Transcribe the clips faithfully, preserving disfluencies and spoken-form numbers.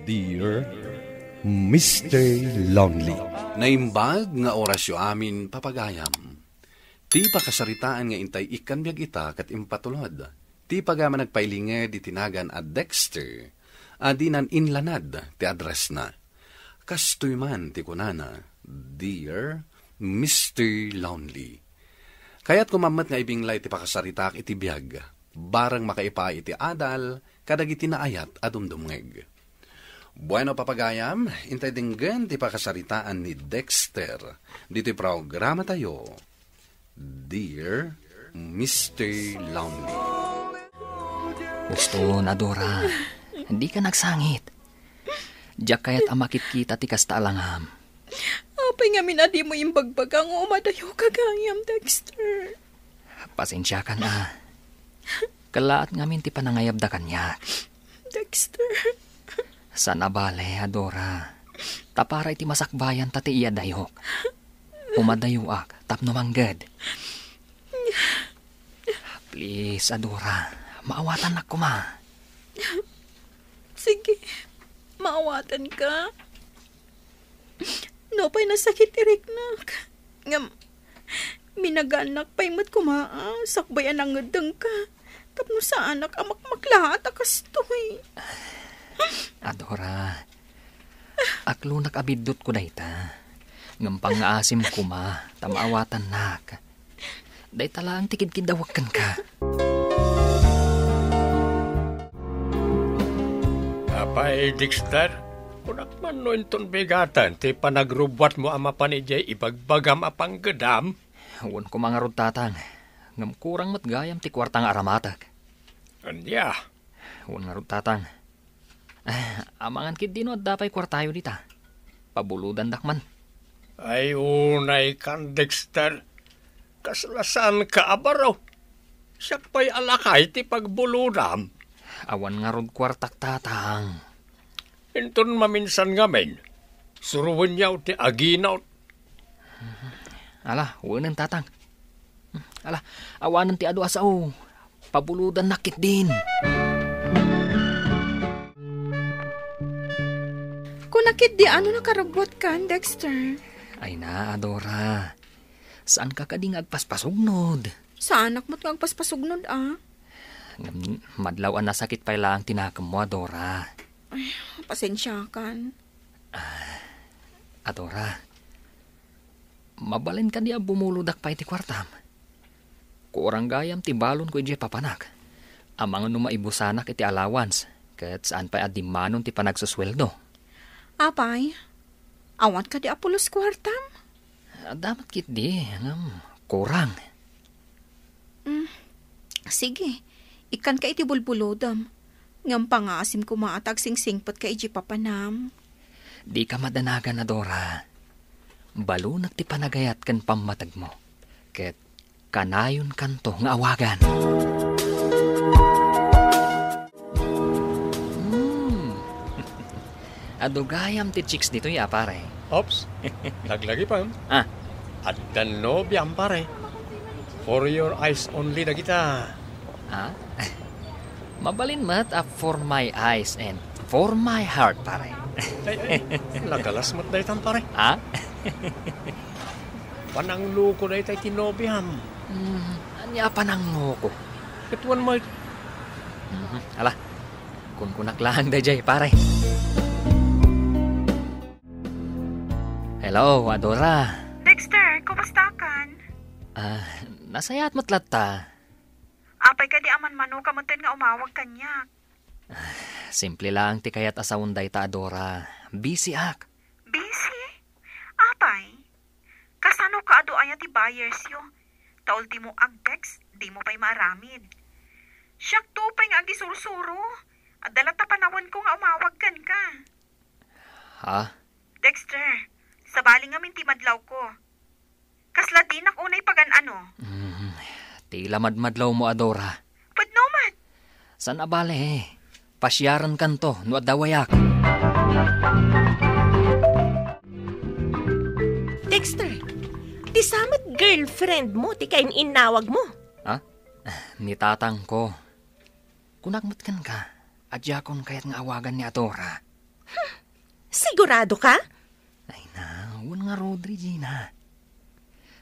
Dear Mister Lonely. Naimbag nga orasyo amin, papagayam. Ti pakasaritaan nga intay ikkan biag ita ket impatulod. Ti pagayam a nagpailinged iti nagan a Dexter, a dinan inlanad ti addressna. Kastoy man ti kunana, "Dear Mister Lonely." Kayatko man met nga ibinglay ti pakasaritaak iti biag, bareng makaipaay iti adal kadagiti naayat a dumdumngeg. Bueno, papagayam, intay denggen ti pakasaritaan ni Dexter ditoy programatayo, Dear Mister Lonely. Uston, Adora, dika nagsangit. Diak kayat a makitkita ti kasta a langam. Apay ngamin a dimo imbagbaga nga umadayoka gayam, Dexter? Pasensiakan a. Kellaat ngamin ti panangayabda kaniak. Dexter. Saan a bale, Adora. Ta para iti masakbayan ta ti iyadayok. Umadayoak tapno mangged. Please, Adora. Maawatannak koma. Sige, maawatanka. Nupay nasakit ti riknak, ngem minaganak pay met koma a sakbay a nangeddengka tapno saanak a makmaklaat a kastoy. Adora, aklonak a biddutko dayta. Ngem pangngaasim koma ta maawatannak. Dayta laeng ti kidkiddawek kenka. Apay, Dexter, kunak man no inton bigaten ti panagrubbuatmo a mapan idiay ibagbagam a panggedam? Wen koma ngarud, Tatang. Ngem kurang met gayam ti kuarta nga aramatek. Ania? Wen ngarud, Tatang. Ah, amangan ketdi no adda pay kuartayo dita. Pabulodandak man. Ay, unaykan, Dexter. Kasla saanka a baro. Siak pay a lakay ti pagbulodam. Awan ngarud kuartak, Tatang. Inton maminsan ngamin, suroenyo ti aginawt. Ala, wenen, Tatang. Ala, awanen ti adu a sao. Pabulodannak ketdin. Kuna ketdi, ano nakarubbuatkan, Dexter? Ay na, Adora. Saanka kadi nga agpaspasugnod? Saanak met nga agpaspasugnod, a. Ngem, madlaw a nasakit pay laeng ti nakemmo, Adora. Ay, pasensiakan. Ah, Adora, mabalin kadi a bumulodak pay ti kuartam? Kurang gayam ti balonko idiay papanak. Amangan no maibusanak iti allowance, ket saan pay a dimmanon ti panagsusueldo. Apay, awan kadi a pulos kuartam? Adda met ketdi, ngem kurang. Mm, sige, ikkanka iti bulbulodem. Ngem pangngaasim koma a ta agsingsingpetka idiay papanam. Dika madanagan, Adora. Balonek ti panagayat ken pammategmo. Ket kanayonkanto nga awagan. Hmm. Adu gayam ti chicks ditoy, a, pare. Ops. Laglagipem. Ah. Addan nobiam, pare. For your eyes only dagita. Ah? Mabalin met a for my eyes and for my heart, pare. Ay, ay, nagalas met daytan, pare. Ah? Panangloko dayta iti nobiam. Hmm, ania a panangloko? Ket wen met. Mhm. Ala, kunkunak laeng daydiay, pare. Hello, Adora. Dexter, kumustakan? Ah, nasayaat met latta. Apay kadi a manmanoka metten nga umawag kaniak? Simple laeng ti kayat a saon dayta, Adora. Busy ak. Busy? Apay? Kasano ka adu aya ti buyers yo? Ta ultimo agtext, dimo pay maaramid. Siakto pay nga agisursuro. Adda latta panawenko nga umawag kenka. Ha? Dexter, sabali ngamin ti madlawko. Kasla dinak unay pagan-ano? Mm, ti la madmadlawmo, Adora. Pudno met. Saan a bale, pasiarenkanto no adda wayak. Dexter, ti sa met girlfriend mo ti kain-innawag mo? Ha? Ni tatangko. Kunak met kenka, a diakon kayat nga awagan ni Adora. Sigurado ka? Ay na, wen ngarud, Regina.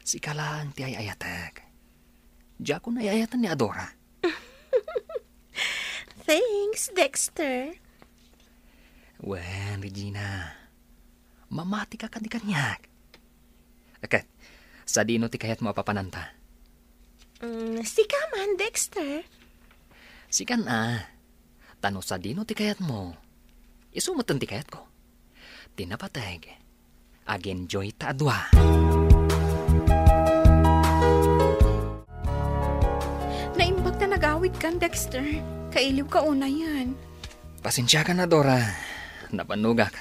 Sika laeng ti ay-ayatek. Diakon ay-ayaten ni Adora. Thanks, Dexter. Wen, Regina. Mamatika kadi kaniak. Ket, sadino ti kayatmo a papananta? Mm, sika man, Dexter. Sikan a. Ta no sadino ti kayatmo, isu met ti kayatko. Ti napateg, ag-enjoy ta a dua. Naimbag ta nagawidkan, Dexter. Kailiwka unayen. Pasensiakan, Adora. Napannugak.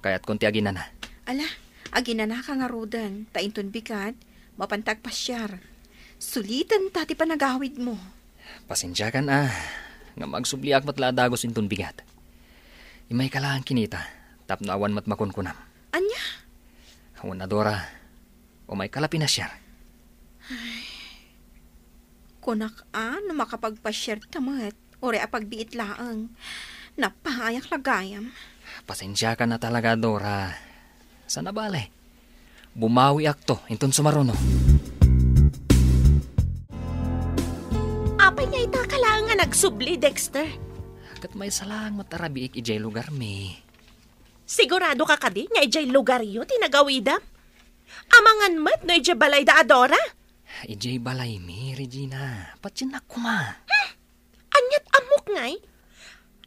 Kayatkon ti aginana. Ala, aginanaka ngaruden, ta inton bigat, mapanta agpasiar. Sulitenta ti panagawidmo. Pasensiakan a, ngem agsubliak met la a dagus inton bigat. Imayka laeng kinita, tapno awan met makunkunam. Ania? Wen, Adora, umayka la pinasiar. Kunak a, no makapagpasiarta met, uray a pagbiit laeng. Napahayak la gayam. Pasensiakan a talaga, Adora. Saan a bale. Bumawiakto inton sumaruno. Apay nga itaka laeng nga nagsubli, Dexter? Ket maysa laeng met a rabiik idiay lugarmi. Sigurado ka kadi nga idiay lugaryo ti nagawidam? Amangan met no idiay balayda a Dora? Idiay balaymi, Regina. Patiennak koma. Ania't ammok ngay?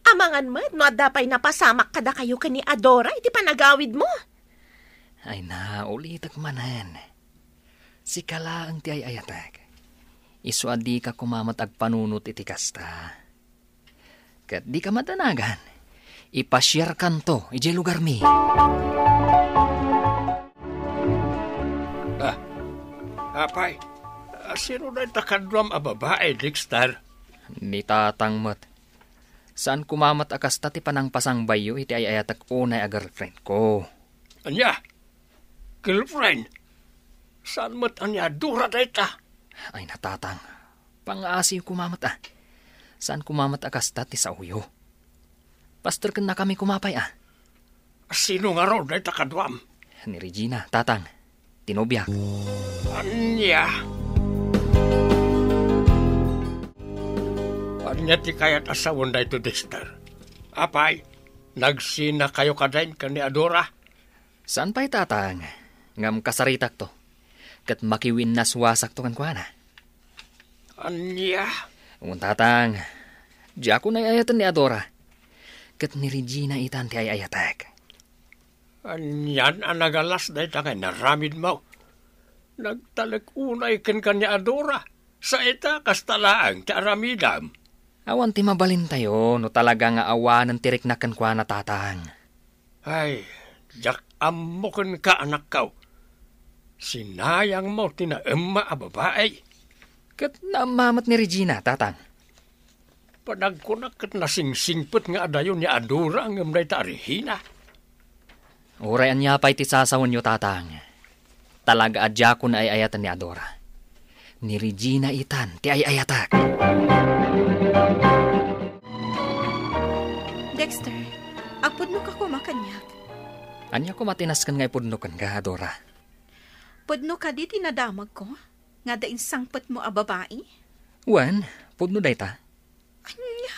Amangan met no adda pay napasamak kadakayo ken ni Adora iti panagawidmo. Ay na, ulitek manen. Sika laeng ti ay-ayatek. Isu a dika koma met agpanunot iti kasta. Ket dika madanagan. Ipasiarkanto idiay lugarmi. Ah, apay, sino dayta kaduam a babai, Dexter? Ni tatang met. Saan koma met a kasta ti panangpasangbayyo iti ay-ayatek unay a girlfriend ko. Ania? Girlfriend? Saan met a ni Adora dayta? Ay na, tatang. Pangaasiw koma met a. Saan koma met a kasta ti saoyo. Pasterkennakami koma pay a. Sino ngarud dayta kaduam? Ni Regina, tatang. Ti nobiak. Ania? Ania ti kayat a sawen daytoy, Dexter? Apay, nagsinakayo kadi ken ni Adora? Saan pay, tatang, ngem kasaritakto. Ket makiwinnaswasakto kenkuana. Ania? Wen, tatang, diakon ay-ayaten ni Adora. Ket ni Regina itan ti ay-ayatek. Anian a nagalas dayta nga inaramidmo? Nagtalek unay kenka ni Adora. Sa ita, kasta laeng ti aramidam. Awan ti mabalintayo no talaga nga awanen ti riknak kenkuana, tatang. Ay, diak ammo kenka, anakko. Sinayangmo ti naemma a babai. Ket naemma met ni Regina, tatang. Panagkunak ket nasingsingpet nga adayo ni Adora ngem dayta a Regina. Uray ania pay ti sasawenyo, tatang. Talaga a diakon ay-ayaten ni Adora. Ni Regina itan ti ay-ayatak. Dexter, agpudnoka koma kaniak. Ania koma ti nasken nga ipudno kenka, Adora? Pudno kadi ti nadamagko nga adda insangpetmo a babai? Wen, pudno dayta. Ania?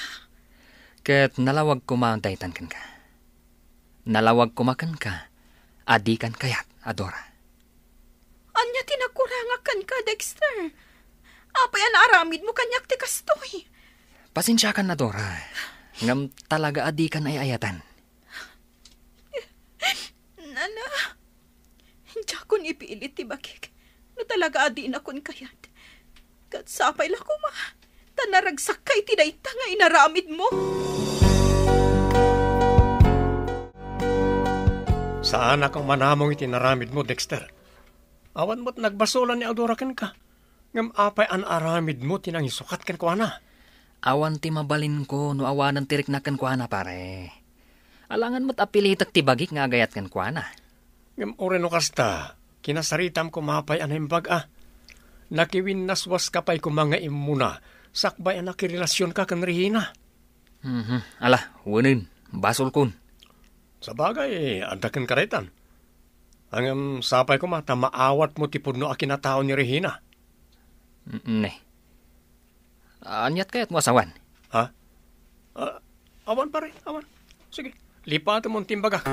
Ket nalawag koma daytan kenka. Nalawag koma kenka a dikan kayat, Adora. Ania ti nagkurangak kenka, Dexter? Apay a naaramidmo kaniak ti kastoy? Pasensiakan, Adora. Ngem talaga a dikan ay-ayaten. Nana, diakon ipilit ti bagik no talaga a dinakon kayat. Ket sapay la koma, ta naragsakka iti dayta nga inaramidmo. Saanak a manamong iti inaramidmo, Dexter. Awan met nagbasolan ni Adora kenka. Ngem apay a naaramidmo ti nangisukat kenkuana? Awan ti mabalinko no awanen ti riknak kenkuana, pare. Alangan met a pilitek ti bagik nga agayat kenkuana. Ngem uray no kasta, kinasaritam koma pay a naimbag a. Nakiwinnaswaska pay koma nga immuna, sakbay a nakirelasionka ken Regina. Mhm. Ala, wenen, basolkon. Sabagay, adda kenka daytan. Ngem sapay koma ta maawatmo ti pudno a kinatao ni Regina. Mm, ne. Aniat kayatmo a sawen? Ha? Ah, awan, pare, awan. Sige, lipatemon ti imbagak.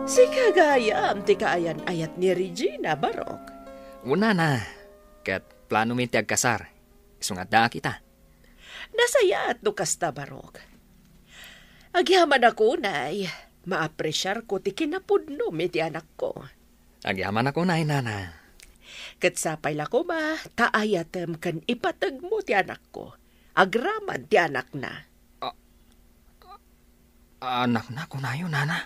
Sika gayam ti kaayan-ayat ni Regina, Barok. Wen, nana, ket planomi ti agkasar. Isu nga addaak ita. Nasayaat no kasta, Barok. Agyamanak unay, maapresiarko ti kinapudnom iti anakko. Agyamanak unay, nana. Ket sapay la koma ta ayatem ken ipategmo ti anakko agraman ti anakna. A-, anakna, kunayo, nana?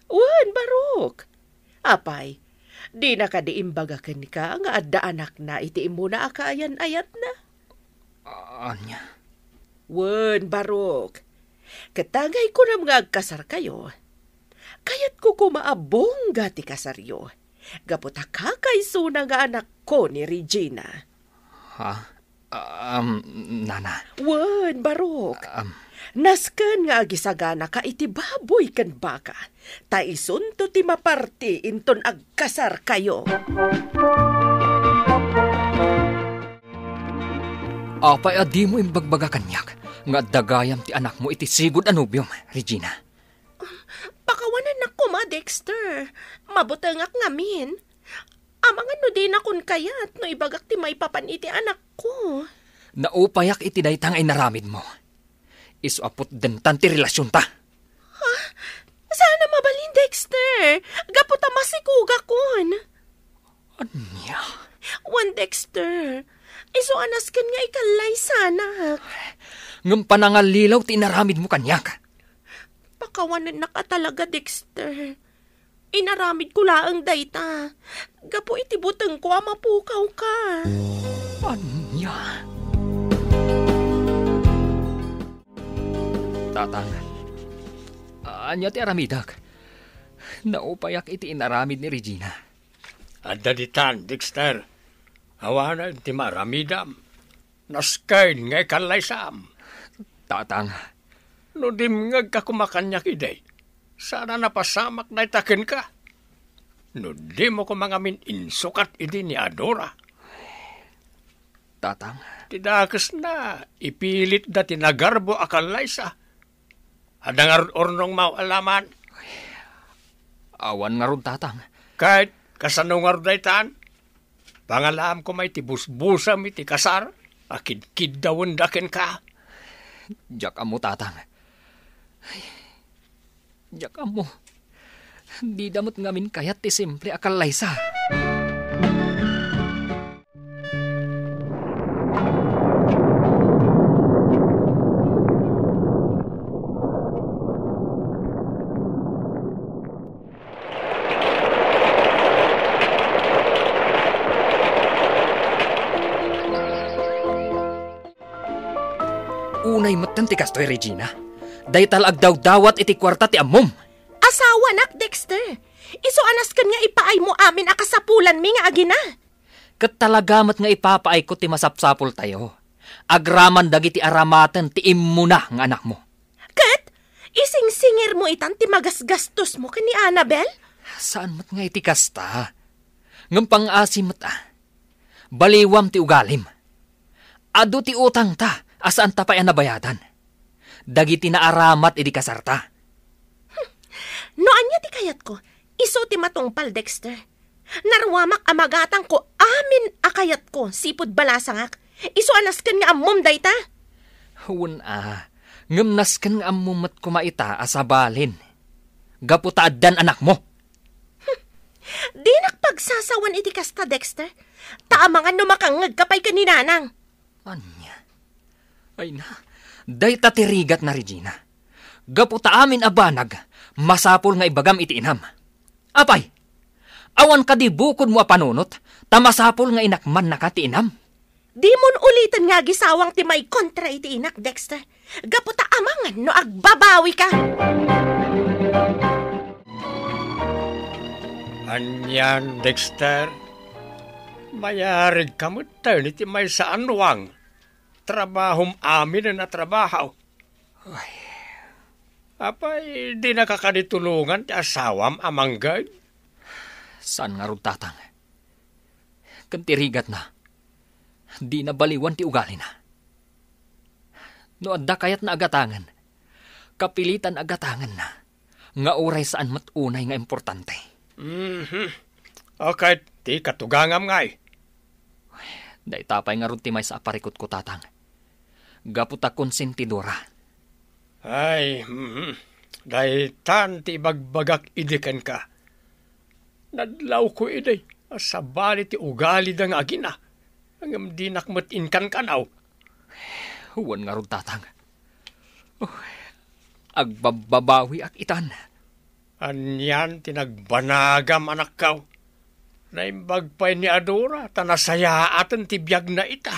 Wen, Barok. Apay, dina kadi imbaga kenka nga adda anakna iti immuna a kaayan-ayatna? Ania? Wen, Barok. Ket ta nga kunam nga agkasarkayo, kayatko koma a bongga ti kasaryo, gapu ta kakaisuna nga anakko ni Regina. Ha? Um, nana. Wen, Barok. Um, Nasken nga agisaganaka iti baboy ken baka, ta isunto ti maparti inton agkasarkayo. Apay a dimo imbagbaga kaniak nga adda gayam ti anakmo iti sigud a nobiom, Regina? Pakawanennak koma, Dexter. Mabutengak ngamin. Amangan no dinakon kayat no ibagak ti maipapan iti anakko. Naupayak iti dayta nga inaramidmo. Isu a putdentan ti relasionta. Ha? Saan a mabalin, Dexter. Gapu ta masikugakon. Ania? Wen, Dexter. Isu a nasken nga ikallaysanak. Ngem panangallilaw ti inaramidmo kaniak. Pakawanennak a talaga, Dexter. Inaramidko laeng dayta gapu iti butengko a mapukawka. Ania? Tatang, ania ti aramidek? Naupayak iti inaramid ni Regina. Adda ditan, Dexter. Awanen ti maaramidam. Nasken nga ikallaysam. Tatang. No dimngegka koma kaniak idi, saan a napasamak dayta kenka. No dimo koma ngamin insukat idi ni Adora. Tatang. Ti dakesna, ipilitda ti nagarbo a kallaysa. Adda ngarud urnongmo a laman? Awan ngarud, Tatang. Ket kasano ngarud daytan? Pangalaam koma iti busbusam iti kasar a kidkiddawenda kenka. Diak ammo, Tatang. Ay, diak ammo. Dida met ngamin kayat ti simple a kallaysa. Unay metten ti kastoy, Regina. Dayta la agdawdawat iti kuarta ti ammom. Asawanak, Dexter. Isu a nasken nga ipaaymo amin a kasapulanmi nga agina. Ket talaga met nga ipapaayko ti masapsapultayo agraman dagiti aramaten ti immuna nga anakmo. Ket isingsingirmo itan ti magasgastosmo ken ni Annabel? Saan met nga iti kasta. Ngem pang-asi met a. Baliwam ti ugalim. Adu ti utangta a saanta pay a nabayadan. Dagiti naaramat idi kasarta. No ania ti kayatko, isu ti matungpal, Dexter. Naruamak a magatangko amin a kayatko sipud balasangak. Isu a nasken nga ammom dayta. Wen a, ngem nasken nga ammom met koma ita a sabalin. Gapu ta addan anakmo. Dinak pagsasawen iti kasta, Dexter. Ta amangan no makangngegka pay ken ni Nanang. Ania? Ay na, dayta ti rigatna, Regina. Gapu ta amin a banag, masapul nga ibagam iti inam. Apay, awan kadi bukodmo a panunot, ta masapul nga inakmannaka ti inam? Dimon uliten nga agisawang ti maikontra iti inak, Dexter. Gapu ta amangan no agbabawika. Anian, Dexter? Mayarigka metten iti maysa a nuang. Trabahom aminen a trabaho. Ay, apay, dinaka kadi tulongan ti asawam a mangged? Saan ngarud, Tatang. Ken ti rigatna, dina baliwan ti ugalina. No adda kayatna a gatangen, kapilitan a gatangenna, nga uray saan met unay nga importante. Mhm. O ket ti katugangam ngay? Dayta pay ngarud ti maysa a parikutko, Tatang. Gapu ta konsentidora. Ay, mhm. Daytan ti ibagbagak idi kenka. Nadlawko idi a sabali ti ugalida nga agina, ngem dinak met inkankanaw. Wen ngarud, Tatang. Oh, agbabbabawiak itan. Anian ti nagbanagam, anakkaw? Naimbag pay ni Adora, ta nasayaaten ti biagna ita.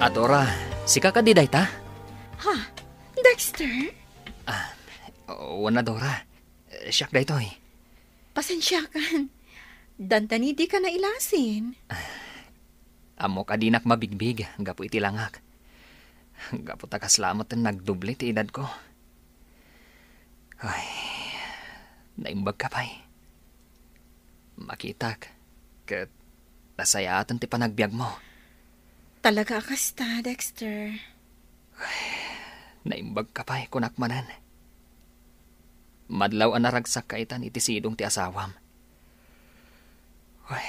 Adora, sika kadi dayta? Ha? Dexter? Ah, wen, Adora. Siak daytoy. Pasensiakan. Dantani dika nailasin. Ammok a dinak mabigbig gapu iti langak. Gapu ta kasla met nagdoble ti edadko. Ay, naimbagka pay. Makitak, ket nasayaaten ti panagbiagmo. Talaga a kasta, Dexter. Ay, naimbagka pay, kunak manen. Madlaw a naragsakka itan iti sidong ti asawam. Ay,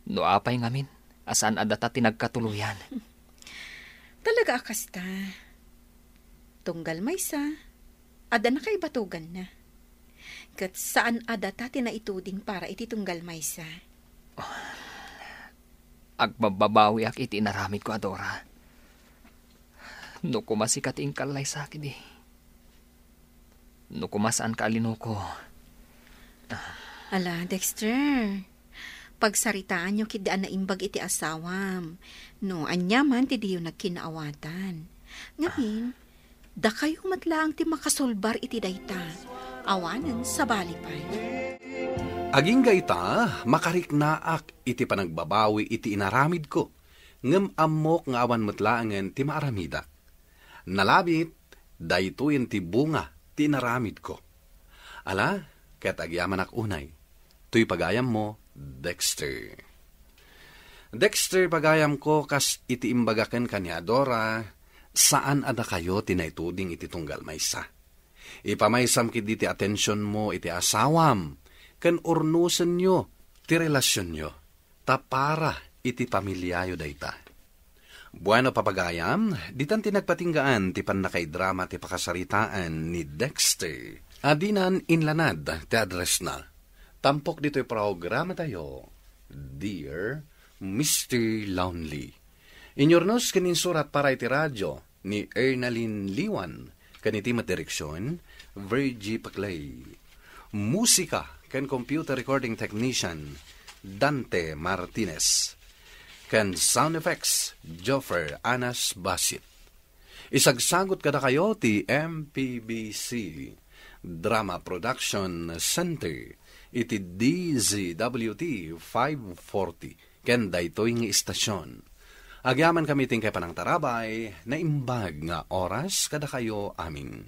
no apay ngamin a saan a data ti nagkatuloyan. Talaga a kasta. Tunggal maysa, adda nakaibatuganna. Ket saan a data ti naituding para iti tunggal maysa. Agbabbabawiak iti inaramidko, Adora. No koma sika ti inkallaysa kadi. No koma saanka a linuko. Ala, Dexter. Pagsaritaanyo ketdi a naimbag iti asawam. No, aniaman ti diyo nagkinaawatan. Ngamin, dakayo met laeng ti makasolbar iti dayta. Awanen sabali pay. Agingga ita, makariknaak iti panagbabawi iti inaramidko, ngem ammok nga awan met laengen ti maaramidak. Nalabit, daytoyen ti bunga ti inaramidko. Ala, ket agyamanak unay. Toy pagayammo, Dexter. Dexter, pagayamko, kas iti imbagaken ken ni Adora, saan a dakayo ti naituding iti tunggal maysa. Ipamaysam ketdi ti atensionmo iti asawam, ken urnosenyo ti relasionyo. Ta para iti pamiliayo dayta. Bueno, papagayam, ditan ti nagpatinggaan ti pannakaidrama ti pakasaritaan ni Dexter. Adinan inlanad ti addressna. Tampok ditoy programatayo, Dear Mister Lonely. Inyurnos ken insurat para iti radio ni Ernalyn Liwan, ken iti met direksion, Virgie Paclay. Musika ken computer recording technician, Dante Martinez. Ken sound effects, Joffer Anas Basit. Isagsagot kadakayo ti M P B C Drama Production Center iti D Z W T five forty ken daytoy nga istasion. Agyamankami ti inkay panangtarabay, naimbag nga oras kadakayo amin.